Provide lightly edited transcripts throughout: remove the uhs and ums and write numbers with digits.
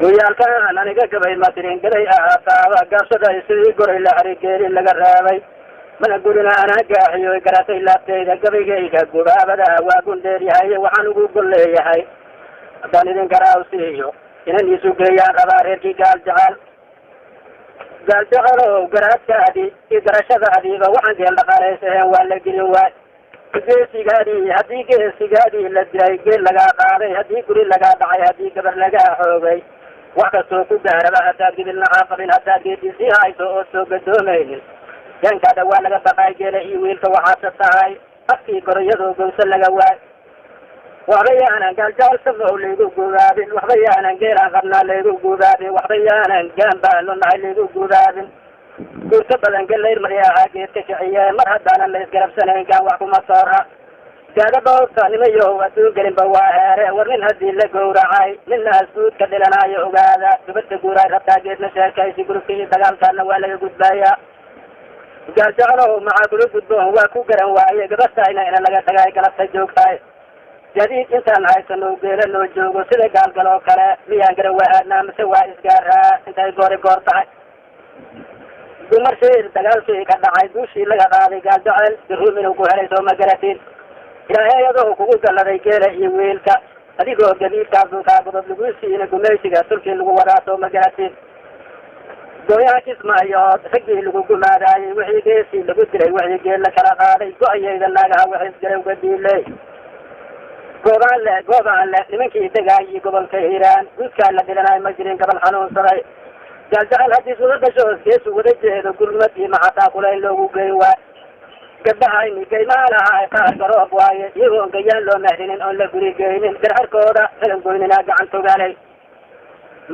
Guyaalkaan aniga gabay matirin gaday ahaataaba gaabsaday sidii goray la xarigeeli laga reebay mana gurina anaa gaaxiyo garatay laabtayda gabaygayga gubaabada waa gundheeryahay waxaan ugu golleeyahay haddaan idin garaaw siiyo inan isu geeyaan rabaa reerkii gaal jecel gaal jecelow garaadkaadii iyo garashadaadiiba waxaan geel dhaqaalaysaheen waa la gelin waay geesigaadii haddii geesigaadii la dilay geel lagaa qaaday haddii guri lagaa dhacay haddii gabar lagaa xoogay wax kastoo ku gaaraba haddaad gibilnacaa qabin haddaad geedisii hayso oo soo gadoomaynin gaankaada waa laga baqaay geela iyo wiilka waxaadsa tahay afkii gorayadoo gowsa laga waay waxba yaanan gaaljecel safow laygu gubaabin waxba yaanan geelaan qabnaa laygu gubaabin waxba yaanan gaan baanu nahay laygu gubaabin guurto badan galayr maryaha geedka kiciye mar haddaanan la isgarabsanayn gaan wax kuma soora gaada dhowrta nimayow adduun gelinba waa heere war nin haddii la gowracay ninna asguudka dhilanaayo ogaada dubadka guuraay rabtaa geedna sheekaysi gurubka iyo dagaalkaana waa laga gudbayaa gaaljeclow maxaa kula gudboon waa ku garan waaye gabadhayna ina laga tagay galabta joogtahay jadiid intaan haysano geela noo joogo sida gaalgaloo kale miyaan garan wahaadnaa mise waa isgaaraa intay goori goor tahay dumarshii dagaalkii ka dhacay guushii laga qaaday gaaljecel garuum inuu ku helay soo ma garatin ilaahay adoo kugu galladay geela iyo wiilka adigoo gabiidkaa dhulkaa godob lagu siina gumaysiga tulkii lagu wadaa soo ma garatin gooyaha kismaayood raggii lagu gumaadaayey wixii geesii lagu dilay wixii geel la kala qaaday go-ayayda naagaha wixii isgarowga diilay goobaan le goobaan le nimankii degaayii gobolka Hiiraan guudkaa la dhilanaay ma jirin gabal xanuunsaday gaaljecel haddii suga dhasho geesu wada jeedo gurmad iyo maxataa kulayn loogu geyn waay gabdhahayni gaymaalaha qaar garoob waaye iyagoon gayaan loo mehrinin oon la guri geynin garxarkooda xilan goyninaa gacan togaalay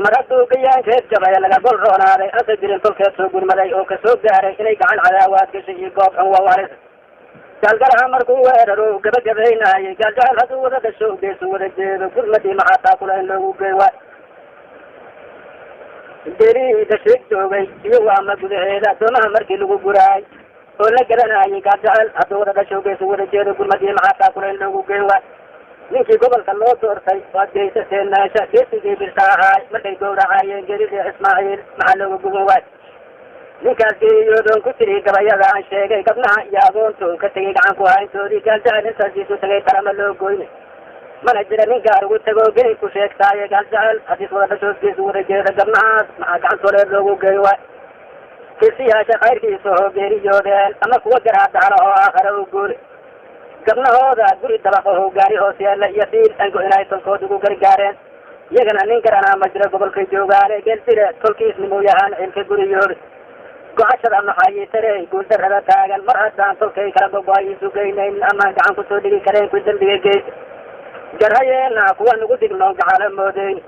mar hadduu gayaankeed jabay laga gol roonaaday asa jirin tolkeed soo gurmaday oo kasoo gaaray inay gacan cadaawaad gashay iyo goob xun waa waris gaalgalaha markuu weeraro gabagabaynaayay gaaljecel hadduu wada dhasho geesu wada jeedo gurmadii maxataa kula in loogu geyn waay geelihii dhasheeg joogay iyo waama gudaheeda doomaha markii lagu guraay oo la garanaayay gaaljecel hadduu wada dhasho geesu wada jeedo gurmadii maxataa kula in loogu geyn waay ninkii gobolka loo doortay waad geysateen meesha geesigii birta ahaay markay gowracaayeen geelidii Ismaaciil maxaa looga guban waay ninkaas geeriyoodoon ku tiri gabayada aan sheegay gabnaha iyo agoonto ka tegay gacan ku hayntoodii gaaljecel intaasiisu tagay talama loo goyne mana jira nin gaar ugu tago geli ku sheegtaaye gaaljecel haddiis wada dhashoos geesu wada jeeda gabnahaas maxaa gacantooleed loogu geyn waay kirsiyaasha khayrkiisa oo geeriyoodeen ama kuwa garaadahana oo aakhare u guuri gabnahooda guri dabaqaho gaari hoos yaalla iyo dhiil ango inay tolkood ugu gargaareen iyagana nin garanaa ma jiro gobolkay joogaane geeljire tolkiisnimuu yahaan cilka guriyooda gocashada maxaayitarey guuldarrada taagan mar haddaan tolkay kala gogo-ay isu geynayn amaan gacan kusoo dhigi kareen ku dembiga geysa garhayeena kuwa nugu dignoon gacala moodeyn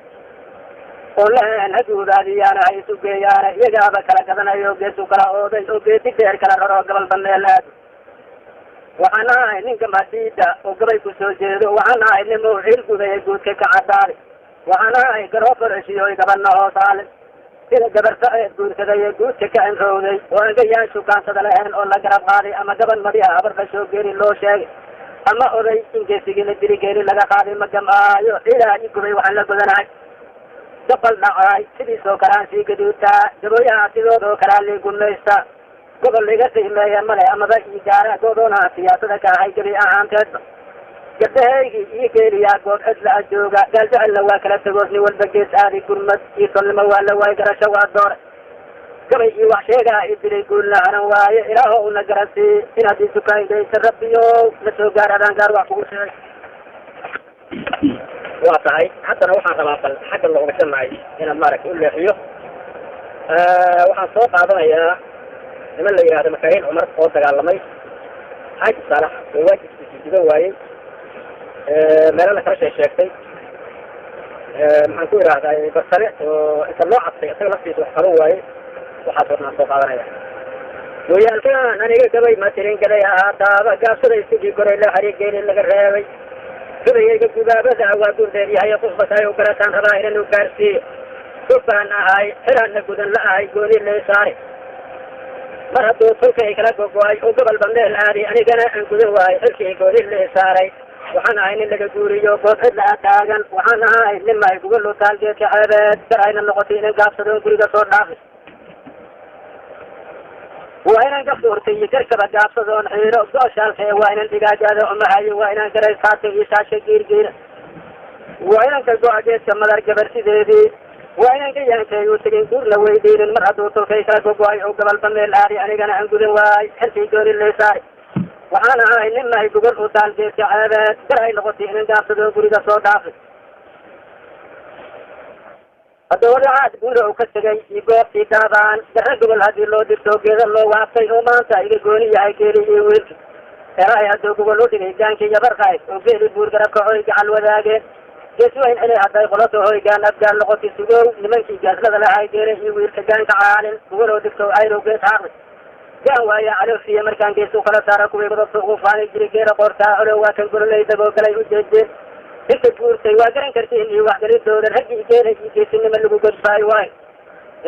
oo laheen haguudaadiyaana ha isu geeyaane iyagaaba kala gadanayo geesu kala ooday oo geedi dheer kala raroo gobolba meel aad waxaan ahay ninka madiida oo gabay ku soo jeedo waxaan ahay nin uu ciil gudaya guudka ka cadaaday waxaan ahay garoo farashiyoy gabana hoosaale sida gabarta eed guursaday ee guudka ka enrowday oo aan gayaan shukaansada lahayn oo la garab qaaday ama gaban madi ah habar dhashoo geeri loo sheegay ama oday in geesigii la diri geeri laga qaaday ma gamaayo ciidaa i gubay waxaan la godanahay gabal dhacaay sidiisoo kale aan sii gaduutaa gabooyaha sidoodoo kale aan lii gumaysta gobol iga qiimeeya male amaba ii gaara goodoona siyaasada ka ahay gebi ahaanteedba gabdhahaygii iyo geeliyaa goob cidla a jooga gaaljecelna waa kala tagoos nin walba gees aadi gurmad iyo tolnimo waa la waay garasho waa doore gabay iyo wax sheegaa i dilay guulna hanan waaye ilaaho una garansii inaad isukaan geysa rabbiyow la soo gaar adaan gaar wax kugu sheegay waa tahay haddana waxaan rabaa bal xagga looga shamaayo inaan maaragtay u leexiyo waxaan soo qaadanayaa niman la yidhahdo Makaahil Cumar oo dagaalamay Xaaji Saalax oo waajibkiisii gudan waayey meelo la kala shee sheegtay maxaan ku idhaahdaa barsane oo inta loo cadfay isaga laftiisa wax qaban waayey waxaas hornaan soo qaadanaya gooyaalkaan aniga gabay matirin gaday ahaataaba gaabsaday sidii koray la xariig laga reebay gabayayga gubaabada waa gurdeeryahay qufbataay u garataan rabaa inanu gaarsiiyo gufaan ahay xiraanna gudan la ahay gooni lay saari mar hadduu tolkay kala gogo-ay oo gobolba meel aaday anigana aan gudan waayo xilkii gooni lay saaray Waxaan ahay nin laga guuriyo goob cidla a taagan. Waxaan ahay nin mahay gogol u taal geedka ceebeed, gar ayna noqotay inan gaabsadoon guriga soo dhaafi. Waa inaan gafuurtay iyo garkaba gaabsadoon xiiro gooshaalka, waa inaan dhigaajaada umahayo, waa inaan garaysaata iyo shaasha giirgiira, waa inaan ka go-a geedka madar gabarsideedii, waa inaan gayaankay u tegin guurna weydiinin. Mar hadduu tulkay kala gogo-ay oo gabalba meel aadi, anigana aan gudan waay xilkii gooni laysaari. Waxaan ahay nin mahay gogol u taal geedka ceebeed, gar ay noqotay inan gaabsadoon guriga soo dhaafi. Hadduu wadacaad guura uu ka tegay iyo goobtii daabaan darra gobol haddii loo dirto geeda loo waabtay, oo maanta iga gooni yahay geeli iyo wiilki eraay. Hadduu gogol u dhigay gaankii yabarkaay oo geeli buur garabka hoy gacal wadaageen, gees wayn celay hadday qolato hoygaan abgaal noqotay sugow nimankii gaaslada lahay geele iyo wiilka gaanka caalin gogol oo digto ayrow gees xaaqday gaan waaya caloofiya. Markaan gees u kala saara kuwii godobta ugu faani jiray geela qoortaa colow, waa kan gololey dagoo galay u jeedeen inta guurtay waa garan kartiin iyo waxgalidooda raggii geela iyo geesinima lagu godbaayo waay.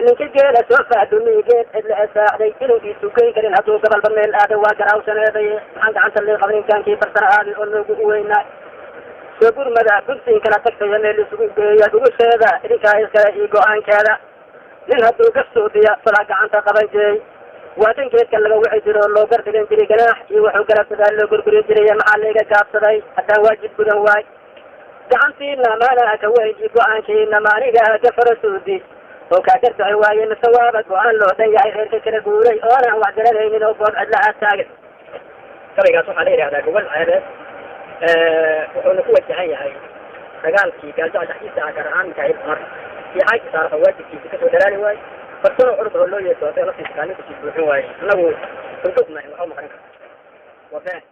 Ninka geela soo fahdumi geed cidla esaaxday ilinkiisu geyn karin hadduu gabalba meel aado waa garaawsaneeday. Maxaan gacanta lii qaban gaankii farsana aadi oo noogu u weynaa soo gurmada guntiin kala tagtaya meel isugu geeya gugusheeda idinkaa iskale iyo go-aankeeda. Nin hadduu gafsuudiya falaa gacanta qaban jiray, waa kan geedka laga wici jiro oo loo gardhigan jiray ganaax iyo wuxuu garabsadaa loo gurgurin jiray. Maxaa layga gaabsaday haddaan waajib gudan waay? Gacantiina maanaa ka weyn iyo go-aankiina maaniga ka farasuudi oo kaa gardaci waaye, mise waaba go-aan loo dhan yahay reerka kala guuray oonaan wax garanaynin oo goob cidla aad taagan? Gabaygaas waxaa la yidhahdaa gogol ceebeed, wuxuuna ku wajahan yahay dagaalkii Gaaljacal dhexdiisa ah, gaar ahaan Mikaahil Cumar iyo Xaaji Saarax oo waajibkiisa kasoo dhalaali waaye, farsano curud oo loo yeeso asaga laftiisa kaalintiisii buuxin waaye. Annagu sanduuq maahin, waxba ma qarin karto, waa been.